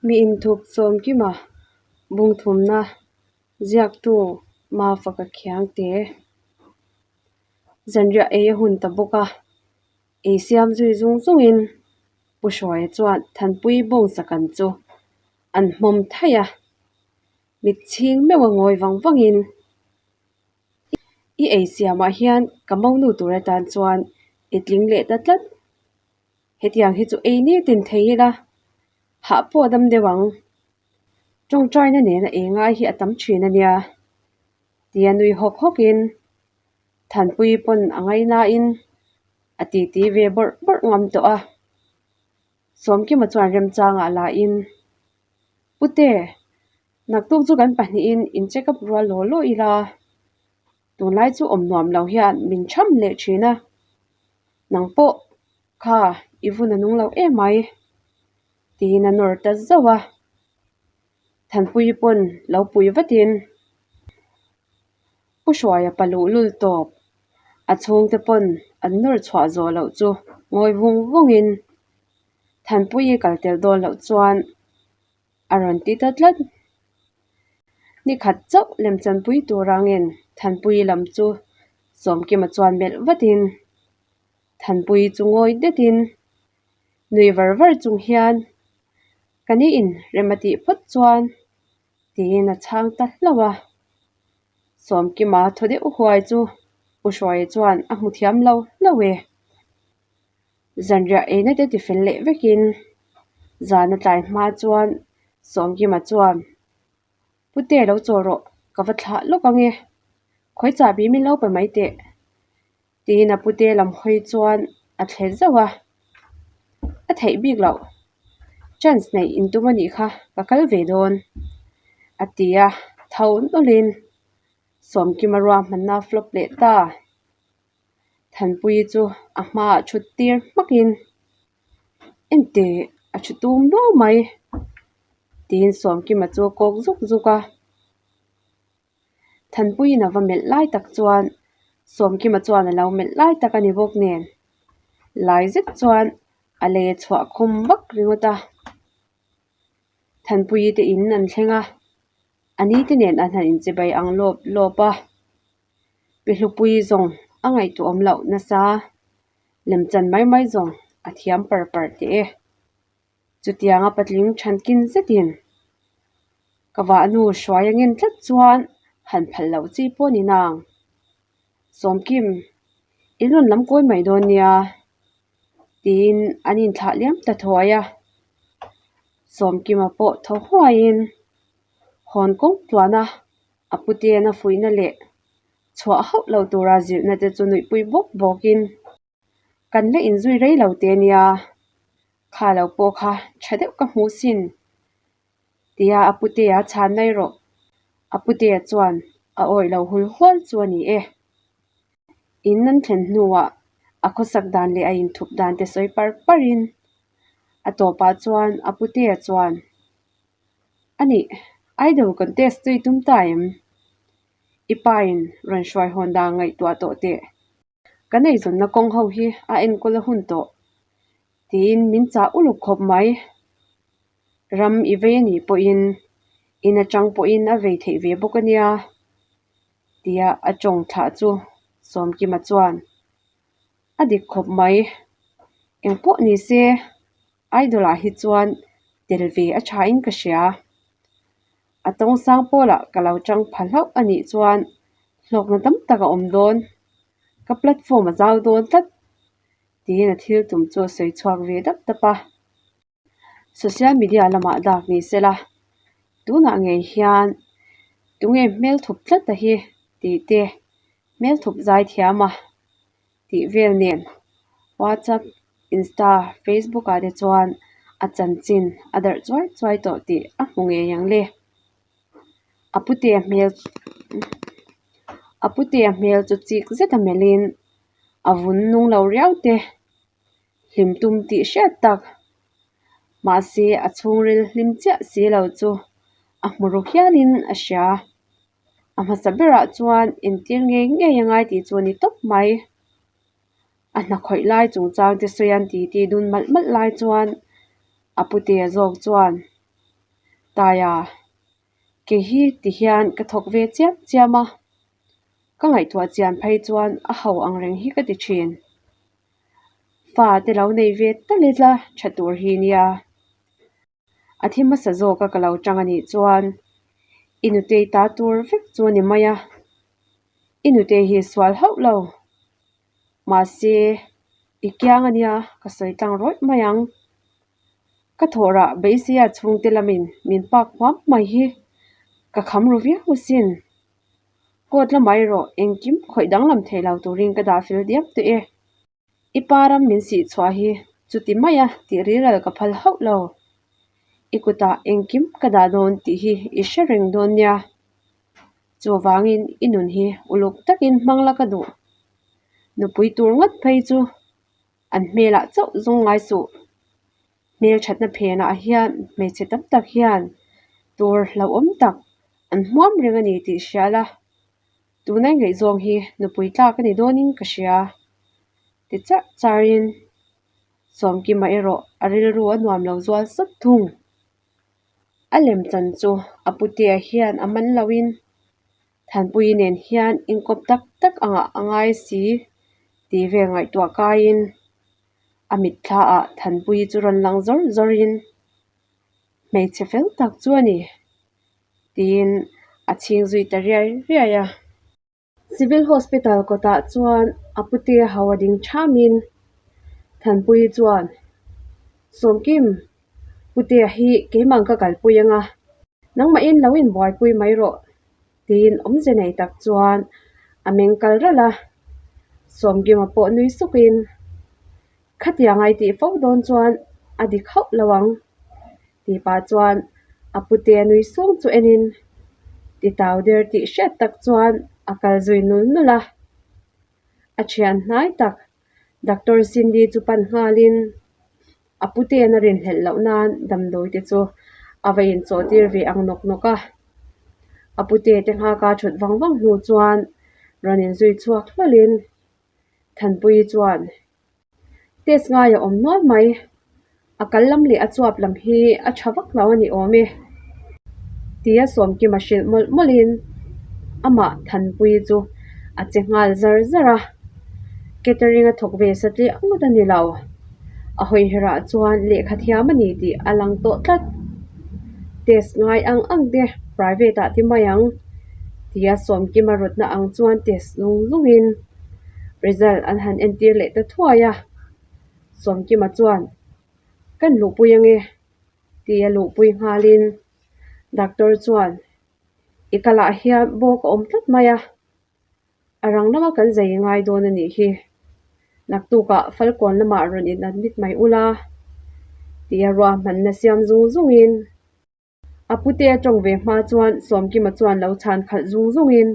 Mi inthup Sawmkima bungthumna ziaktu Mafaka Khiangte zanriah ei a hun ta bawk a, ei siam zui zung zungin Pu Hruaia chuan Thanpui bawngsakan chu an hmawm thaih a, mit chhing meuh a ngawi vang vangin I ei siamah hian ka monu tur atan chuan i tling leh ta tlat. Hetiang hi chu ei nitin thei ila, hah pawh a dam deuh ang. Tawngtaina nena ei ngai hi a tam thin a nia, tia nui hawk hawkin Thanpuii pawn a ngainain a titi ve bawrh bawrh ngam tawh a. Sawmkima chuan remchangah lahin, Pute, naktuk chu kan pahnihin in check up rual law law ila, tunlai chu awm nuam lo hian min cham leh thin a. Nang pawh kha i vun a nung lo emai tiin a nawr ta zauh a, Thanpuii pawn lo pui vatin Pu Hruaia pa luhlul tawp a chhungte pawn an nawr chhuah zawh loh chu ngawi vung vungin Thanpuii kal tel dawn loh chuan a rawn ti ta tlat. Ni khat chauh lemchanpui tur angin Thanpuii lam chu Sawmkima chuan melh vatin Thanpuii chu ngawi detin nui var var chung hian ka ni in rem a tih phawt chuan tiin a chhang ta hlauh a. Sawmkima thaw deuh huai chu U Hruaia chuan a hmu thiam lo hlauh e. Zanriah eina te tifel leh vekin zana tlai hma chuan Sawmkima chuan Pute lo chaw rawh, ka va thlah lawk ang e, khawi chahbi min lo pe mai teh tiin a pute lam hawi chuan a thle zauh a, a theih bik loh, chance neih in tum a nih kha ka kal ve dawn a ti a, tho nawlhin Sawmkima ruahmanna flop leh ta. Thanpuii chu a hmaah thut tir hmakin Enteh a thu tum nuau mai tiin Sawmkima chu a kawk zuk zuk a. Thanpuiin a va melh lai tak chuan Sawmkima chuan a lo melh lai tak a ni bawk nen lai zet chuan a lei a chhuah khum vak ringawt a. Thanpuii te in an thleng a, a ni te nen an han inchibai ang lawp lawp a. Pi Hlupuii zawng a ngaihtuahawm loh nasa, lemchan mai mai zawng a thiam par par teh e. Chutianga patling thankin zetin ka vahnu hruai a ngen tlat chuan han phal loh chi pawh ni nang. Sawmkim, in rawn lam kawi mai dawn nia tiin an inthlah liam ta thuai a. Sawmkima pawh thaw huaiin hawn kawng tluan a. A putiana fuihna leh chhuah hauh lo tura zilhna te chu nuihpui bawk bawkin kan la inzui rei lo te nia, kha lo pawh kha tha deuh ka hmuh sin tia a putea chhan mai rawh. A putea chuan a awih lo hul hual chu a ni e. In an thlen hnuah a khawsak dan leh a inthup dan te sawi par parin a tawpah chuan a putea chuan A nih, idol contest chu i tum ta em? I pa in rawn hruai hawn dan ngaihtuah tawh teh. Kan eizawnna kawng ho hi a enkawl a hun tawh tiin min chah uluk khawp mai. Ram i vei a nih pawhin in atang pawhin a vei theih ve bawk a nia tia a tawng thlah chu Sawmkima chuan a dik khawp mai. Engpawh ni se. Idol ah hi chuan tel ve a tha in ka hria. A tawng sang pawlah ka lo tang pha hlauh a nih chuan hlawkna tam tak a awm dawn. Ka platform a zau dawn tlat tiin a thil tum chu a sawi chhuak ve dap dap a. Social media lamah dak ni sela tunah ngei hian tunge hmel thup tlat a hi tih te hmel thup zai thiam a tih vel nen WhatsApp, Insta, Facebook ah te chuan a chanchin a darh chuai chuai tawh tih a hmu ngei ang le. A putea hmel a putea hmel chu chik zet a melh in a vun nung lo riau te hlim tum tih hriat tak mahse a chhungril hlim chiah si lo chu a hmu ru hial in a hria. A hmasa berah chuan entir ngei ngei a ngai tih chu a ni tawp mai. A hna khawih lai chungchang te sawi an titi dun malh malh lai chuan a putea zawk chuan. Taia, kei hi ti hian ka thawk ve chiam chiam a, ka ngaihtuah chian phei chuan a ho ang reng hi ka ti thin. Fa te lo nei ve tal ila tha tur hi nia. A thi hmasa zawka ka lo tang a nih chuan i nutei ta tur vek chu a ni mai a, i nutei hi sual hauh lo. Mahse, i kiang a nia ka sawi tlang rawih mai ang. Ka thawhrah beiseia chhungte lamin min pak huam mai hi ka kham ru viau asin. Court lamah erawh engkim khawih danglam thei lo turin ka dah fel diam tawh e. I pa ram min sih chhuah hi chuti maia tih riral ka phal hauh lo. I kutah engkim ka dah dawn tih hi i hre reng dawn nia. Chuvangin i nun hi uluk takin hmang la ka duh. Nupui tur ngawt phei chu an hmelah chauh zawng ngai suh. Hmelthatna phenah hian hmeichhe tam tak hian tur hlauhawm tak an hmuam reng a ni tih hria la. Tunai ngaihzawng hi nupui tlak a ni dawnin ka hria. Ti charh charin Sawmkima erawh a rilru a nuam lo zual sawt thung. A lemchan chu a putea hian a man loin Thanpuii nen hian inkawp tak tak angah a ngai si tih vel ngaihtuah kaiin a mitthla ah Thanpuii chu rawn lang zawr zawrin hmeichhe fel tak chu a ni tiin a chhing zui ta riai riai a. Civil Hospital kawtah chuan a putea ho a ding thamin Thanpuii chuan, Sawmkim, putea hi keimah ka kalpui anga, nangmahin lo inbuaipui mai rawh tiin awmze nei tak chuan a meng kal ralh a. Sawmkima pawh nui sukin, Khatiang ai tih fo dawn chuan a dik hauh lo ang tih pah chuan a putea nui sung chu enin titau der tih hriat tak chuan a kal zui nul nul a. A thian hnai tak Doctor Cindy chu pan nghalin a putean a rinhlelh loh nan damdawi te chu a va inchawh tir ve ang nawk nawk a. A putea te nghaka thut vang vang hnu chuan rawn inzui chhuak hlawlhin Thanpuii chuan Test ngai a awm nual mai. A kal lam leh a chuap lam hi a tha vak lo a ni awm e tia Sawmkima hrilh mawlh mawlhin amah Thanpuii chu a che nghal zar zar a. Catering a thawk ve satliah ngawt a ni lo. A hawiherah chuan lehkha thiam a ni tih a lang tawh tlat. Test ngai ang ang te private ah ti mai ang tia Sawmkima rawtna ang chuan test zung zungin result an han entir leh ta thuai a, Sawmkima chuan Kan luhpui ange tia luhpui nghalin doctor chuan I kalah hian bawk a awm tlat mai a, a rang lama kan zai ngai dawn a nih hi, naktukah Falkawn lamah rawn in admit mai ula tia ruahmanna siam zung zungin A pute a tawng ve hma chuan Sawmkima chuan lo chhan khalh zung zungin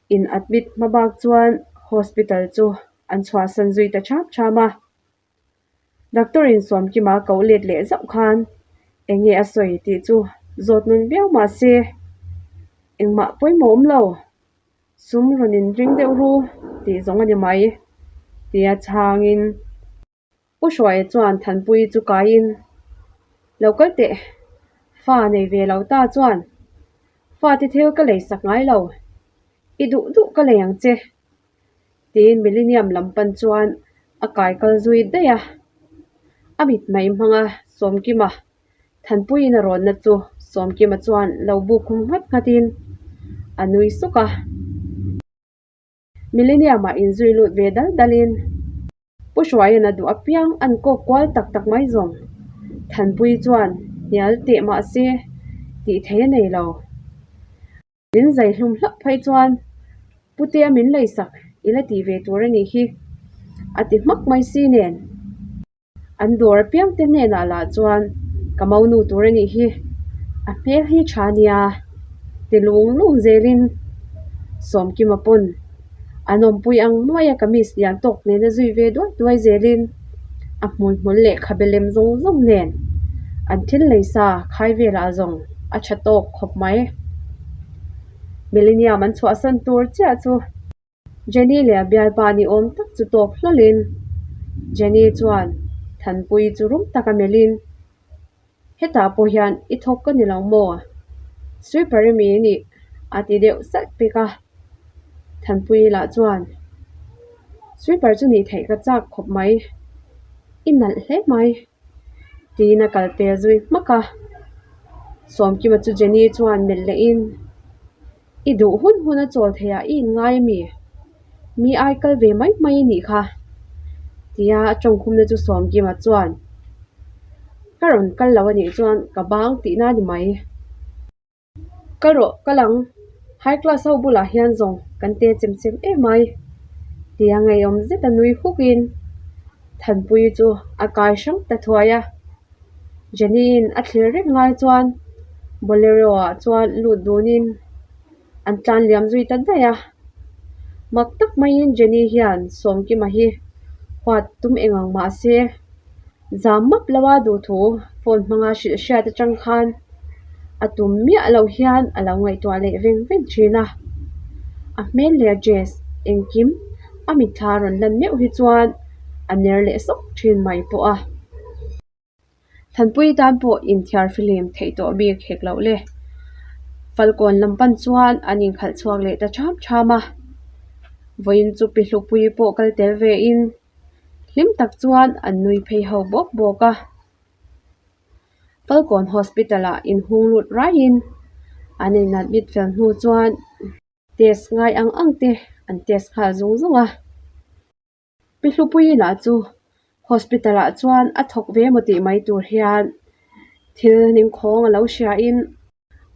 in admit hma bak chuan hospital chu an chhuahsan zui ta cham cham a. Doctor in Sawmkima a koh let leh zauh khan eng nge a sawi tih chu zawt nun viau mah se engmah pawimawh awm lo. Sum rawn in ring deuh ru tih zawng a ni mai tia chhangin. Pu Hruaia chuan Thanpuii chu kaiin, Lo kal teh, fa nei ve lo ta chuan fate thil ka lei sak ngai lo, i duh duh ka lei ang che, tiin Millennium lam pan chuan a kai kal zui daih a. A mitmei hmanga Sawmkima Thanpuiin a rawnna chu Sawmkima chuan lo buk khum nghat nghatin a nui suk a. Millennium-ah inzui lut ve dal dalin Pu Hruaia'n a duh apiang an kawk kual tak tak mai zawng. Thanpuii chuan hnial teh mah se tih thei a nei lo. Min zai hlum hlauh phei chuan Putea min leisak i la tih ve tur a nih hi a ti hmak mai si nen. An dawr apiang te hnenah lah chuan ka monu tur a nih hi, a hmel hi tha nia ti lung lung zelin Sawmkima pawn an awmpui ang nuai a kamis lian tawk nena zui ve duai duai zelin a hmuihmul leh khabe lem zawng zawng nen an thil lei sa khai velah zawng a tha tawk khawp mai. Millennium an chhuahsan tur chiah chu. Jenny leh a bialpa ni awm tak chu tawp hlawlhin Jenny chuan Thanpuii chu rum taka melhin. Hetah pawh hian i thawk ka ni lo maw? Sweeper i mi i nih? a ti deuh salh pek a. Thanpuii lah chuan, Sweeper chu nih theih ka chak khawp mai, i nalh hle mai, tiin a kal pel zui hmak a. Sawmkima chu Jenny chuan melh lehin, I duh hun hun a chawl theih ah i inngai a mi? Mi ai kal ve mai mai i nih kha, tia a tawngkhumna chu Sawmkima chuan, Ka rawn kal lo a nih chuan ka bang tihna a ni mai. Kal rawh, kal ang. High class ho bulah hian zawng kan te chem chem em mai, tia ngeiawm zeta nui hukin Thanpuii chu a kai hrang ta thuai a. Jenny-in a thlir reng lai chuan Bolero-ah chuan lut dunin an tlan liam zui ta daih a. Mak tak maiin Jenny hian Sawmkima hi huat tum eng ang mah se, zam map lo a duhthu phone hmanga hrilh hriat atang khan a tum miah loh hian a lo ngaihtuah leh veng veng thin a. A hmel leh a dress engkim a mitthla rawn lan meuh hi chuan a ner leh sawk thin mai pawh a. Thanpui tan pawh inthiar fihlim theih tawh bik hek loh le. Falkawn lam pan chuan an inkhalh chhuak leh ta ṭham ṭham a. Vawiin chu pi Hlupui pawh kal tel ve in hlim tak chuan an nui phei ho bawk bawk a. Falkawn Hospital ah inhung lut raiin an in admit fel hnu chuan test ngai ang ang te an test nghal zung zung a. Pi Hlupuii lah chu hospital ah chuan a thawk ve emaw tih mai tur hian thil ningkhawng a lo hria in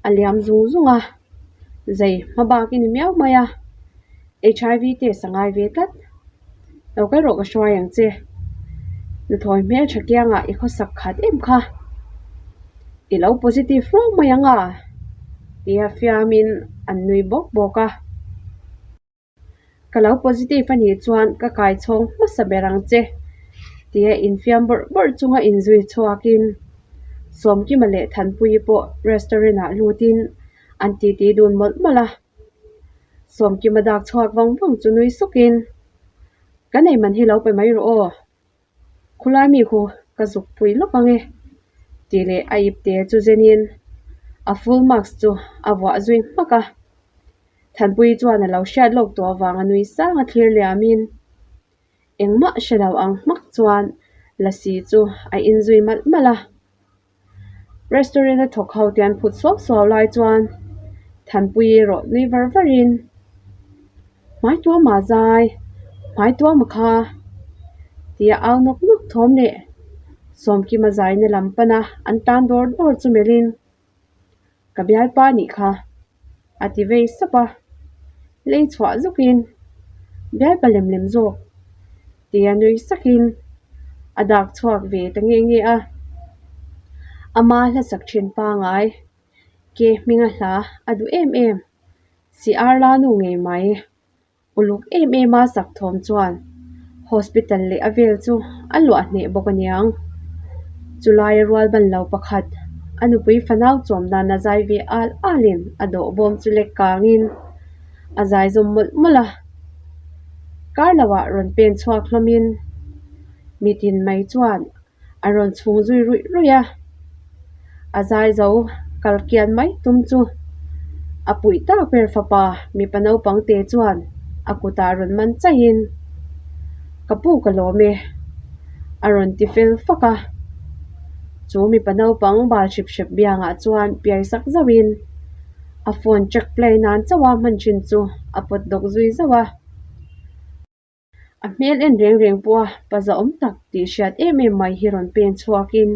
a liam zung zung a, zei hma bak i ni miau mai a, HIV test a ngai ve tlat. Lo kal rawh ka hruai ang che, nuthawi hmeltha kiangah i khawsak khat em kha, i lo positive ruang mai ang a tia fiamin an nui bawk bawk a. Ka lo positive a nih chuan ka kai chhawng hmasa ber ang che tia infiam bawrh bawrh chunga inzui chhuakin Sawmkima leh Thanpuii pawh restaurant ah lutin an titi dun mawlh mawlh a. Sawmkima dak chhuak vang vang chu nui sukin, Ka nei man hi lo pe mai rawh aw. Khulai mi khu ka zuk pui lawk ang e tih leh a ipte chu zenin a full mask chu a vuah zui hmak a. Thanpuii chuan a lo hriat lawk tawh avanga nui sang a thlir liamin engmah hre lo ang hmak chuan lasi chu a inzui malh malh a. Restaurant a thawk ho te an phut suau suau lai chuan Thanpuii erawh nui var varin Hmai tuama zai, hmai tuama kha tia au nawk nawk thawm leh Sawmkima zaina lam pana an tan dawr dawr chu melhin Ka bialpa nih kha a ti vei sap a, lei chhuah zukin bialpa lem lem zawk tia nui sakin a dak chhuak ve ta nge nge a. Ama hlasak thin pangai ke hminga hla a duh em em si Arla nu ngei mai. Uluk em em a sak thawm chuan hospital leh a vel chu a luah hneh bawk aniang. Chulai rual ban lo pakhat a nupui fanau chawm dan a zai ve al alin a dawh bawm chu lek kangin a zai zawm mawlh mawlh a. Kar loah rawn pen chhuak hlawmin mitin mai chuan a rawn chhung zui ruih ruih a, a zai zo kal kian mai tum chu a puih tak ber fapa mipa naupang te chuan a kutah rawn man chaihin ka pu ka lawm e a rawn ti fel fak a, chu mipa naupang bal hrep hrep biangah chuan piai sak zauhin a phone check play nan chauh a hman thin chu a pawt dawk zui zauh a. A hmel en reng reng pawh a pa zahawm tak tih hriat em em mai hi rawn pen chhuakin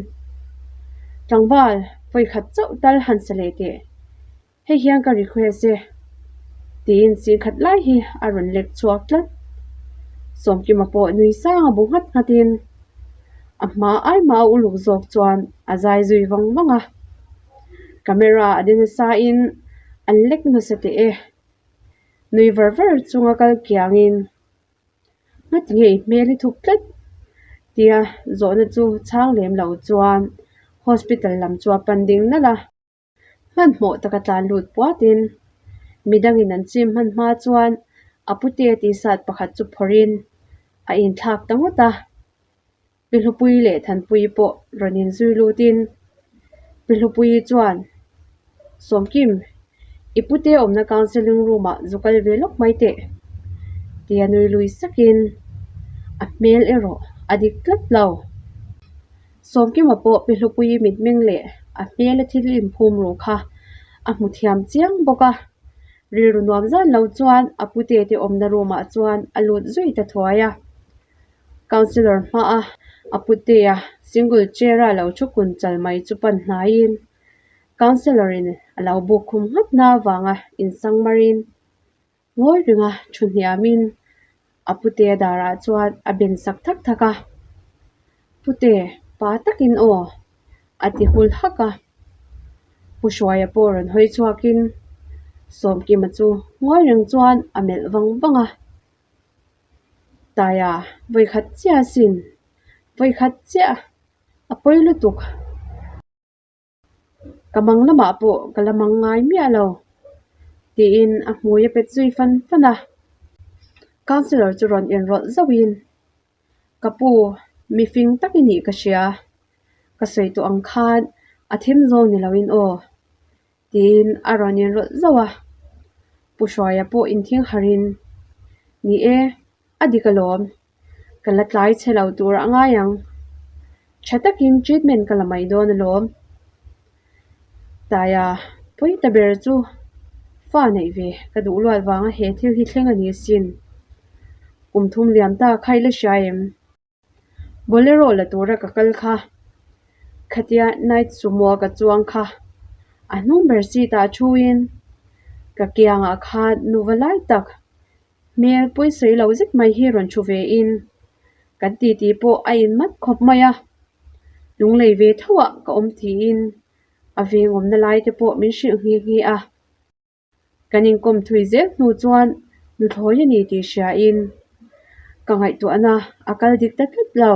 tlangval vawikhat chauh tal han sa leh teh, hei hian ka request e tiin singkhat lai hi a rawn lek chhuak tlat. Sawmkima pawh nui sang a bu nghat nghatin a hma ai hma a uluk zawk chuan a zai zui vang vang a, camera a de nasa in an lek nasa teh e. Nui var var chunga kal kiangin ngati nge i hmel hi thuk tlat tia zawhna chu chhang lem lo chuan hospital lam chu a pan ding nalh a, hmanhmawh taka tlan lut puatin midangin an chim hman hma chuan a pute t-shirt pakhat chu phawrhin a inthlak ta ngawt a. Pi Hlupuii leh Thanpuii pawh rawn inzui lutin. Pi Hlupuii chuan, Sawmkim, i pute awmna counselling room ah zu kal ve lawk mai teh, tia nui lui sakin a hmel erawh a dik tlat lo. Sawmkima pawh Pi Hlupuii mitmeng leh a hmela thil inphum ru kha a hmu thiam chiang bawk a, rilru nuam zan lo chuan a pute te awmna room ah chuan a lut zui ta thuai a. Councillor hmaa a putea single chair a lo thu kun chal mai chu pan hnaiin Councillor in a lo buk khum nghat na avanga insang marin ngawi ringa thu hniamin a putea darah chuan a ben sak thak thak a. Pute, pa takin aw a ti hul hak a. Pu Hruaia pawh rawn hawi chhuakin Sawmkima chu ngawi reng chuan a melh vang vang a. Taia, vawikhat chiah asin, vawikhat chiah, a pawi lutuk. Ka mang lamah pawh ka la mang ngai miah lo, tiin a hmui a pet zui fan fan a. Councillor chu rawn inrawlh zauhin, Ka pu, mi fing tak i nih ka hria, ka sawi tawh ang khan a them zawng ni loin aw. Tiin a rawn inrawlh zauh a, Pu Hruaia pawh inthing harhin, Ni e, a dik alawm, ka la tlai chhe lo tur a ngai ang. Tha takin treatment ka la mai dawn alawm. Taia, pawi ta ber chu fa neih ve ka duh luat vanga he thil hi thleng a ni asin. Kum thum liam ta kha i la hria em? Bolero la tura ka kal kha, khatia night sumo ka chuang kha a hnung ber seat ah thuin ka kiangah khan nuva lai tak hmel pawisawi lo zet mai hi rawn thu ve in kan titi pawh a in mat khawp mai a, lunglei ve tho ah ka awm tiin a veng awmna lai te pawh min hrilh nghe nghe a. Kan inkawm thui zel hnu chuan nuthlawi a ni tih hriain ka ngaihtuahna a kal dik ta tlat lo.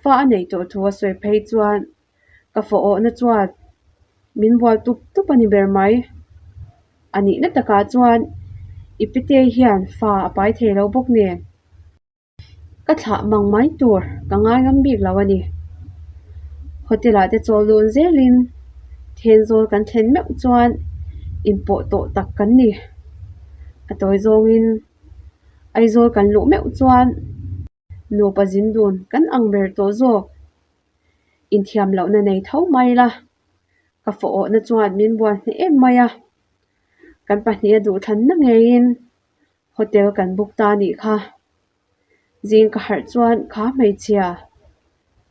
Fa a neih tawh thu a sawi phei chuan ka fawh awhna chuan min bual tup tup a ni ber mai. A nihna takah chuan i pite hian fa a pai thei lo bawk nen. Ka thlah mang mai tur ka ngai ngam bik lo a ni. Hotel ah te chawl dun zelin Thenzawl kan thlen meuh chuan inpawh tawh tak kan ni. A tawi zawngin Aizawl kan luh meuh chuan nupa zin dun kan ang ber tawh zawk. Inthiam lohna nei tho mai la, ka fawh awhna chuan min bual hneh em mai a. Kan pahniha duhthlanna ngeiin Hotel kan book ta nih kha. Zing ka harh chuan kha hmeichhia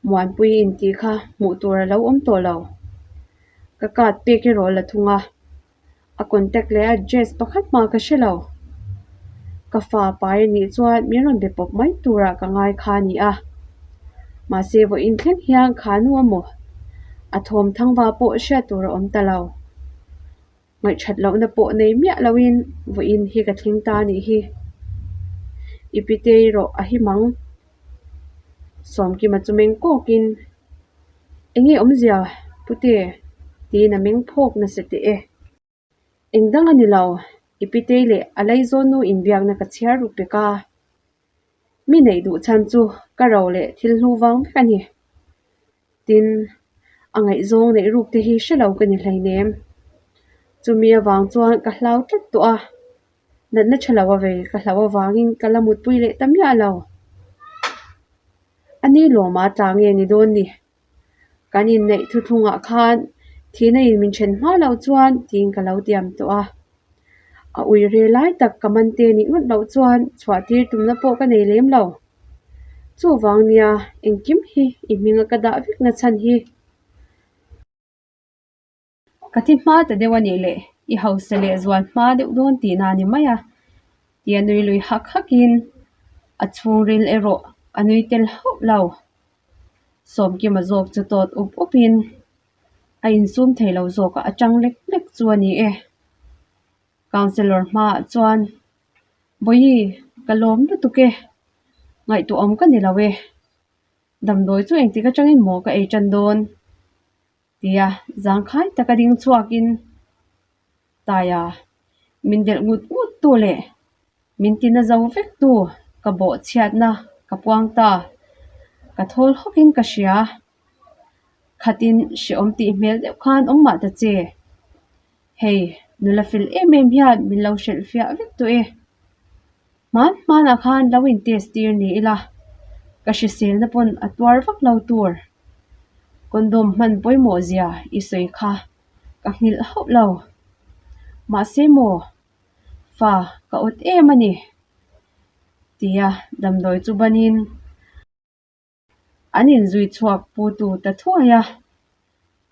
Muanpui intih kha hmuh tur a lo awm tawh lo. Ka card pek erawh la thung a, a contact leh a address pakhat mah ka hre lo. Ka fa pai a nih chuan min rawn be pawp mai turah ka ngai kha a ni a. Mahse vawiin thleng hian kha nu amaw a thawm thangva pawh hriat tur a awm ta lo. Ngaihthat lohna pawh nei miah loin vawiin hi ka thleng ta anih hi. I pitei rawh a him ang. Sawmkima chu meng kawkin, Enge awmzia pute? tiin a meng phawk nasa teh e. Eng dang a ni lo, i pitei leh a laizawn nu inbiakna ka chhiar ruk pek a. Mi neih duh chhan chu ka ro leh thil hlu vang vek a ni. Tin, a ngaihzawng neih ruk te hi hre lo ka ni hleinem. Chumi avang chuan ka hlau tlat tawh a, natna tha lo a vei ka hlauh avangin ka la mutpui leh ta miah lo. A ni lawma tla nge ni dawn ni? Kan inneih thuthlungah khan thihna in min then hma loh chuan tiin ka lo tiam tawh a. A ui re lai tak ka man te nih ngawt loh chuan chhuah tir tumna pawh ka nei lem lo. Chuvang nia engkim hi i hminga ka dah vek na chhan hi. Ka thi hma ta deuh a nih leh i hausa leh zual hma deuh dawn tihna a ni mai a tia nui lui hak hakin a chhungril erawh a nui tel hauh lo. Sawmkima zawk chu tawt up upin a insum thei lo zawkah a tang lek lek chu a ni e. Councillor hmaah chuan Bawihi ka lawm lutuk e, ngaihtuahawm ka ni lo e, damdawi chu engtik atangin maw ka ei tan dawn? Tia zangkhai taka ding chhuakin Taia min delh ngut ngut tu leh min tina zo vek tu ka bawh chhiatna ka puang ta, ka thawl hawkin ka hria. Khatin hrehawm tih hmel deuh khan awm mah ta che. Hei, nula fel em em hian min lo hrilh fiah vek tawh e. Hman hmanah khan lo in test tir ni ila, ka hriselna pawn a tuar vak lo tur. Condom hman pawimawh zia i sawi kha ka nghilh hauh lo. Mahse maw, fa ka awt em a ni, tia damdawi chu banin an inzui chhuak pu tu ta thuai a.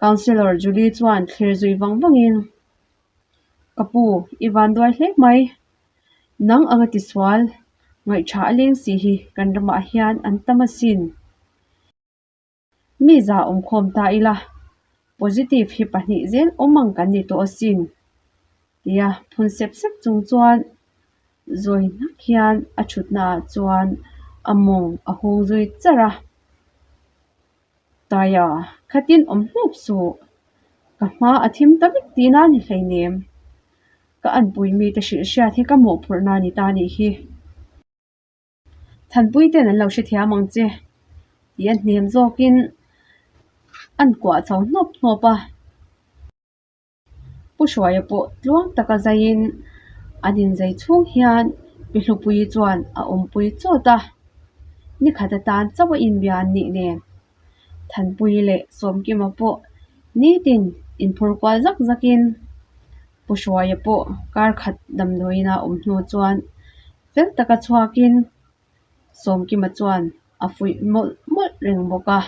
Councillor Julie chuan thlir zui vang vangin, Ka pu, i van duai hle mai. Nang anga tisual, ngaihṭha a leng si hi kan ramah hian an tam asin. Mi za awmkhawm ta ila, positive hi pahnih zel awm ang kan ni tawh asin, tia phun sep sep chung chuan zawi hnak hian a thutnaah chuan a mawng a hung zui char a. Taia, khatin awm hlawp suh, ka hma a thim ta vek tihna a ni hleinem. Ka anpui mite hrilh hriat hi ka mawhphurhna a ni ta anih hi. Thanpui ten an lo hrethiam ang che tih a hnem zawkin an kuah chho hnawp hnawp a. Pu Hruaia pawh tluang taka zaiin an inzai chhung hian Pi Hlupuii chuan a awmpui chawt a, nikhat atan chauh a inbia an nih nen Thanpuii leh Sawmkima pawh nitin inphur kual zak zakin Pu Hruaia pawh kar khat damdawiin a awm hnu chuan fel taka chhuakin Sawmkima chuan a fuih mawlh mawlh reng bawk a.